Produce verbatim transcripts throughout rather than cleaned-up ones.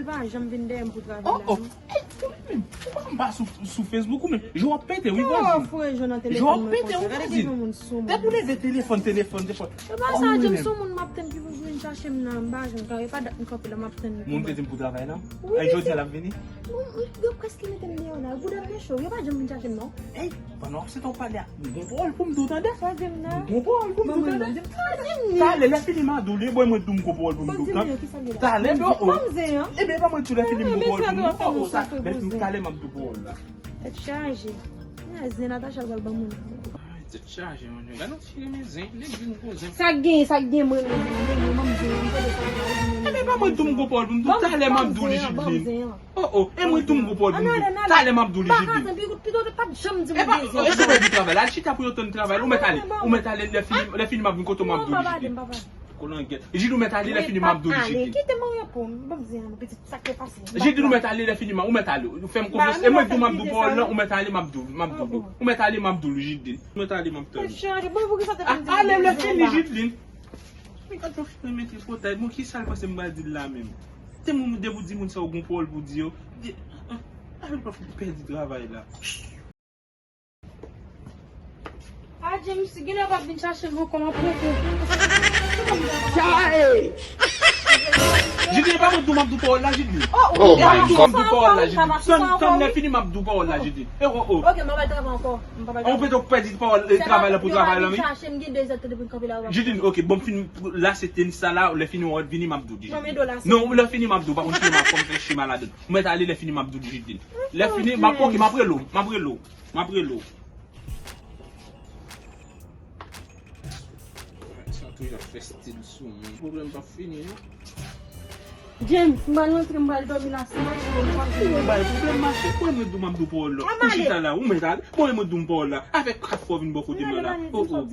Pa janm vin dèyè m pou travay la non. Ey, ou menm, ou pa sou, sou Facebook ou menm. Je w ap pete, wi, vwazin. Fouye je w nan telefòn mwen konsa. Gade ki jan moun sou moun. Depi w leve telefòn, telefòn, telefòn. E pa sa, James, sou moun m ap tann ki pou vin chache m nan, m pa janm ka, e pa dat m kanpe la, m ap tann li. Moun te di m pou travay la? Wi, jodi a l ap vini? Yo prèske mete m deyò la. Bouda m gen cho. Yo pa janm vin chache m non. Ey, pandan w ap sete w pale a, m gon pawòl pou m di w tande. Sa di m nan? M gon pawòl pou m di w tande. Talè, lè fini m a di w li, bon, mwen di w m gon pawòl pou m di w tande. Talè, bro. Ban m zen an. Ebyen, ban mwen di w lè fini m gon pawòl pou m di w. Talè m ap di w pawòl la. Tèt chaje. Zen Natacha pral ban moun. Tèt chaje, mwen. Gade yon ti renmen zen. Nèg vin gon zen. Sa k gen, sa k gen, mwen renmen zen. Mwen renmen zen. Mwen tande sa k gen. Ebyen, ban mwen di w m gon pawòl pou m di w. Talè m ap di w li, Jidlin. Oh, oh, e mwen tou m gon pawòl pou m di w. Talè m ap di w li, Jidlin. Pito w te pa t janm di m dezyen. E pa di travay la, al chita pou yo tann travay la. Ou mèt ale. Ou mèt ale, lè fini, lè fini m ap vin kote w m ap di w li, Jidlin. Kolangyèt. Jidlin, ou mèt ale, lè fini m ap di w li, Jidlin. Kite mwen reponn, ban m zen an, pitit, sa k te pase. Jidlin, ou mèt ale, lè fini m ap, ou mèt ale. Ou fè m konfyans. E mwen tou m ap di w pawòl la, ou mèt ale, m ap di w, m ap di w. Ou mèt ale, m ap di w li, Jidlin. Ou mèt ale, m ap tann ou. Ale, lè fini, Jidlin. Men gad yon fi nan mete potay, bon, kisa l panse m pral di l la menm? Te moun, depi w di moun sa w gon pawòl pou w di yo, de, ah, ah, pa fout pèdi travay la. Ah, James, genlè w ap vin chache m ankò, m ap pran kou. Chae! Jidlin, e pa mwen tou m ap di w pawòl la, Jidlin. Oh, oh, e pa mwen tou m ap di w pawòl la, Jidlin. Tann, tann lè fini m ap di w pawòl la, Jidlin. E, oh, oh. Ok, m pa pral travay ankò. M pa pral travay. Ou pito pèdi pawòl, e, travay la pou travay la, wi. Chache m gen de zè tan depi m kanpe la. Jidlin, ok, bon, m fin lase tenis sa la, lè fini w vini m ap di w, Jidlin. Non, lè fini m ap di w, pa konn si m ap fè chema ladann. Ou mèt ale, lè fini m ap di w, Jidlin. Lè fini, m ap, ok, m ap rele w, m ap rele w, m ap rele w. Sa toujou ap fè stil sou moun. Pwoblèm p ap fini, non. James, m pral rantre, m pral dòmi la, si mache, m pral dòmi. Ou bay pwoblèm mache, bon, e mwen di w m ap di w pawòl la. Ou chita la, ou mèt ale, bon, e mwen di w m pawòl la. Avèk kat fwa vin bò kote m nan la. Oh, oh.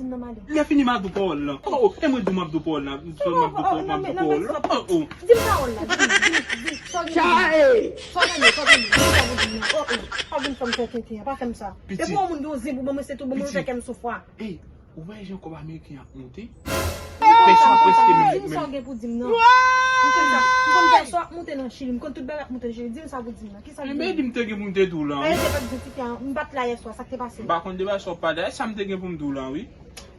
Lè fini m a di w pawòl la. Oh, oh, e mwen di w m ap di w pawòl la. M ap di w pawòl, m ap di w pawòl la. Oh, oh. Di m pawòl la, di m, di m, di m, sa w gen pou di m. Sa w gen, sa w gen pou di m, sa w gen pou di m. Oh, oh. Pa vin fè m fè tenten, pa fè m sa. Depi yon moun gen yon zen pou ban mwen, se tou ban mwen, fè kè m soufwa. Ou wè jan kòb ameriken ap monte? Pèsò a prèske menm. Di m sa w gen pou di m nan. M konn sa. M konn pèsò ap monte nan Chili. M konn tout bagay ap monte nan Chili. Di m sa w pou di m nan. Kisa w gen? Enben, di m te gen pou m te di w lan, wi. Sa se pa t di ti fi a. M pa t la yè swa. Sa k te pase? M pa konn de bagay sa w pale a. Sa m te gen pou m di w lan, wi.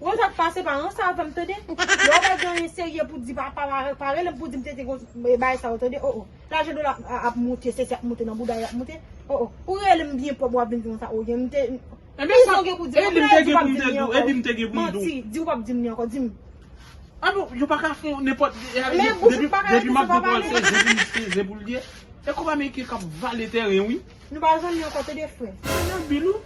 Bon, sa k pase pa ansa avè m tande. Lè w pa gen anyen serye pou di, pa, pa, pa, pa rele m pou di m te te gon bagay sa yo tande. Oh, oh. Lajan dola ap, ap monte, sesi ap monte nan bouda yo ap monte. Oh, oh. Ou rele m byen pwòp, w ap vin di m sa. Oh, m te Enben sa, e di m te gen pou m te di w, e di m te gen pou m di w. Manti, di w p ap di m li ankò, di m. Ah bon, yo pa ka fè w nenpòt, depi, depi m ap di w pawòl se zen pou, se zen pou l ye. E kòb ameriken k ap vale tèren, wi. Nou pa zanmi ankò, tande frè. Nan bil ou?